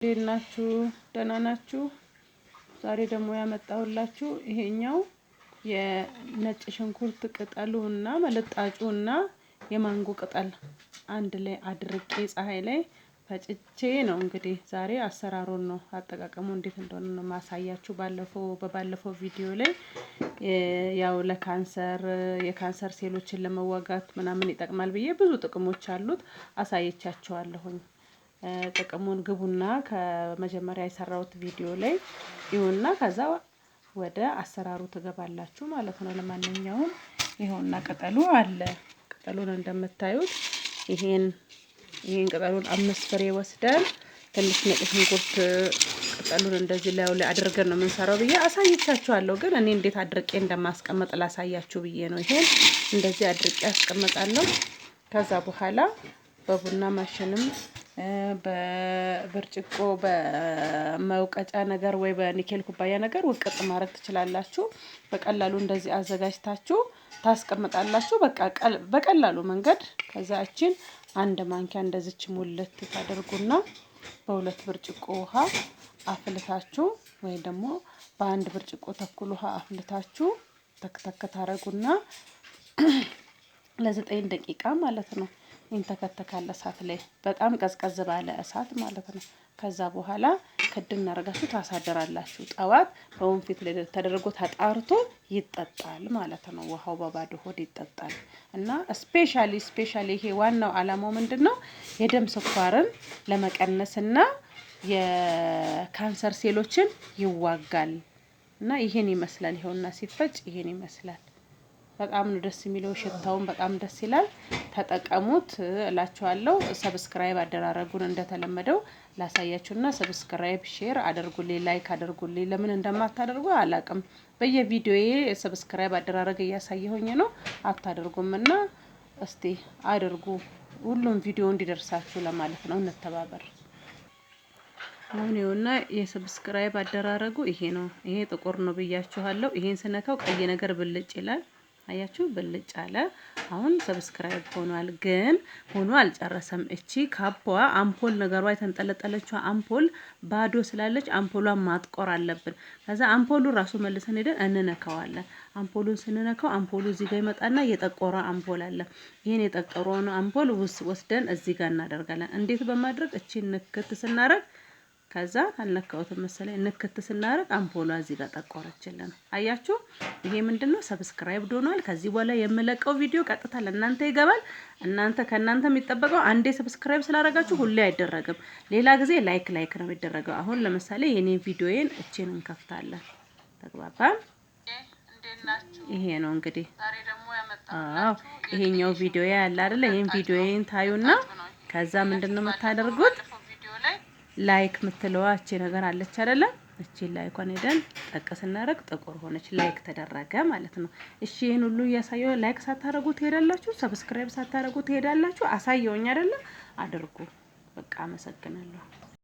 እንዴት ናችሁ? ደህና ናችሁ? ዛሬ ደግሞ ያመጣሁላችሁ ይሄኛው የነጭ ሽንኩርት ቅጠሉና መለጣጩና የማንጎ ቅጠል አንድ ላይ አድርቄ ፀሐይ ላይ ፈጭቼ ነው። እንግዲህ ዛሬ አሰራሩን ነው አጠቃቀሙ እንዴት እንደሆነ ነው ማሳያችሁ። በባለፈው ቪዲዮ ላይ ያው ለካንሰር የካንሰር ሴሎችን ለመዋጋት ምናምን ይጠቅማል ብዬ ብዙ ጥቅሞች አሉት አሳይቻችኋለሁኝ። ጥቅሙን ግቡና ከመጀመሪያ የሰራሁት ቪዲዮ ላይ ይሁንና ከዛ ወደ አሰራሩ ትገባላችሁ ማለት ነው። ለማንኛውም ይኸውና ቅጠሉ አለ። ቅጠሉን እንደምታዩት ይሄን ቅጠሉን 5 ፍሬ ወስደን ትንሽ ነጭ ሽንኩርት ቅጠሉን እንደዚህ ላዩ ላይ አድርገን ነው የምንሰራው ብዬ አሳይቻችኋለሁ። ግን እኔ እንዴት አድርቄ እንደማስቀመጥ ላሳያችሁ ብዬ ነው። ይሄን እንደዚህ አድርቄ አስቀምጣለሁ። ከዛ በኋላ በቡና ማሽንም በብርጭቆ በመውቀጫ ነገር ወይ በኒኬል ኩባያ ነገር ውቅጥ ማድረግ ትችላላችሁ። በቀላሉ እንደዚህ አዘጋጅታችሁ ታስቀምጣላችሁ። በቃ በቀላሉ መንገድ ከዛ እችን 1 ማንኪያ እንደዚች ሙልት ታደርጉና በ2 ብርጭቆ ውሃ አፍልታችሁ ወይ ደግሞ በ1 ብርጭቆ ተኩል ውሃ አፍልታችሁ ተክተክ ታደርጉና ለ9 ደቂቃ ማለት ነው ይንተከተካል እሳት ላይ፣ በጣም ቀዝቀዝ ባለ እሳት ማለት ነው። ከዛ በኋላ ክድን አድርጋችሁ ታሳድራላችሁ። ጠዋት በወንፊት ላይ ተደርጎ ተጣርቶ ይጠጣል ማለት ነው። ውሃው በባዶ ሆድ ይጠጣል። እና specially ይሄ ዋናው አላማው ምንድነው? የደም ስኳርን ለመቀነስና የካንሰር ሴሎችን ይዋጋል። እና ይሄን ይመስላል። ይኸውና ሲፈጭ ይሄን ይመስላል። በጣም ነው ደስ የሚለው፣ ሽታውን በጣም ደስ ይላል። ተጠቀሙት እላችኋለሁ። Subscribe አደራረጉን እንደተለመደው ላሳያችሁና subscribe፣ share አድርጉልኝ፣ like አድርጉልኝ። ለምን እንደማታደርጉ አላቅም። በየቪዲዮዬ subscribe አደራረግ እያሳየሁኝ ነው፣ አታደርጉም እና እስቲ አድርጉ። ሁሉም ቪዲዮ እንዲደርሳችሁ ለማለት ነው። እንተባበር። አሁን ይኸውና የ subscribe አደራረጉ ይሄ ነው። ይሄ ጥቁር ነው ብያችኋለሁ። ይሄን ስነካው ቀይ ነገር ብልጭ ይላል። አያችሁ፣ ብልጭ አለ። አሁን subscribe ሆኗል፣ ግን ሆኖ አልጨረሰም። እቺ ካፖዋ አምፖል ነገሯ የተንጠለጠለችው አምፖል ባዶ ስላለች አምፖሏን ማጥቆር አለብን። ከዛ አምፖሉ ራሱ መልሰን ሄደን እንነካዋለን። አምፖሉን ስንነካው አምፖሉ እዚህ ጋር ይመጣና የጠቆረ አምፖል አለ። ይህን የጠቆረውን አምፖል ወስደን እዚህ ጋር እናደርጋለን። እንዴት በማድረግ? እቺን ንክት ስናደርግ፣ ከዛ አልነካሁትም መሰለኝ። ንክት ስናደርግ አምፖሏ እዚህ ጋር ጠቆረችልን። አያችሁ፣ ይሄ ምንድነው? Subscribe ሆኗል። ከዚህ በኋላ የምለቀው ቪዲዮ ቀጥታ ለእናንተ ይገባል። እናንተ ከእናንተ የሚጠበቀው አንዴ subscribe ስላደረጋችሁ ሁሌ አይደረግም። ሌላ ጊዜ like like ነው የሚደረገው። አሁን ለምሳሌ የኔ ቪዲዮዬን እቼን እንከፍታለን። ተግባባን? ይሄ ነው እንግዲህ። አዎ፣ ይሄኛው ቪዲዮ ያለ አይደለ? ይሄን ቪዲዮዬን ታዩና ከዛ ምንድነው የምታደርጉት? Like ምትለዋ እቺ ነገር አለች አይደለ? እቺ like ኳን ሄደን ጠቅ ስናደርግ ጥቁር ሆነች፣ like ተደረገ ማለት ነው። እሺ፣ ይሄን ሁሉ እያሳየው like ሳታደርጉ ትሄዳላችሁ፣ subscribe ሳታደርጉ ትሄዳላችሁ። አሳየውኝ አይደለ? አድርጉ። በቃ አመሰግናለሁ።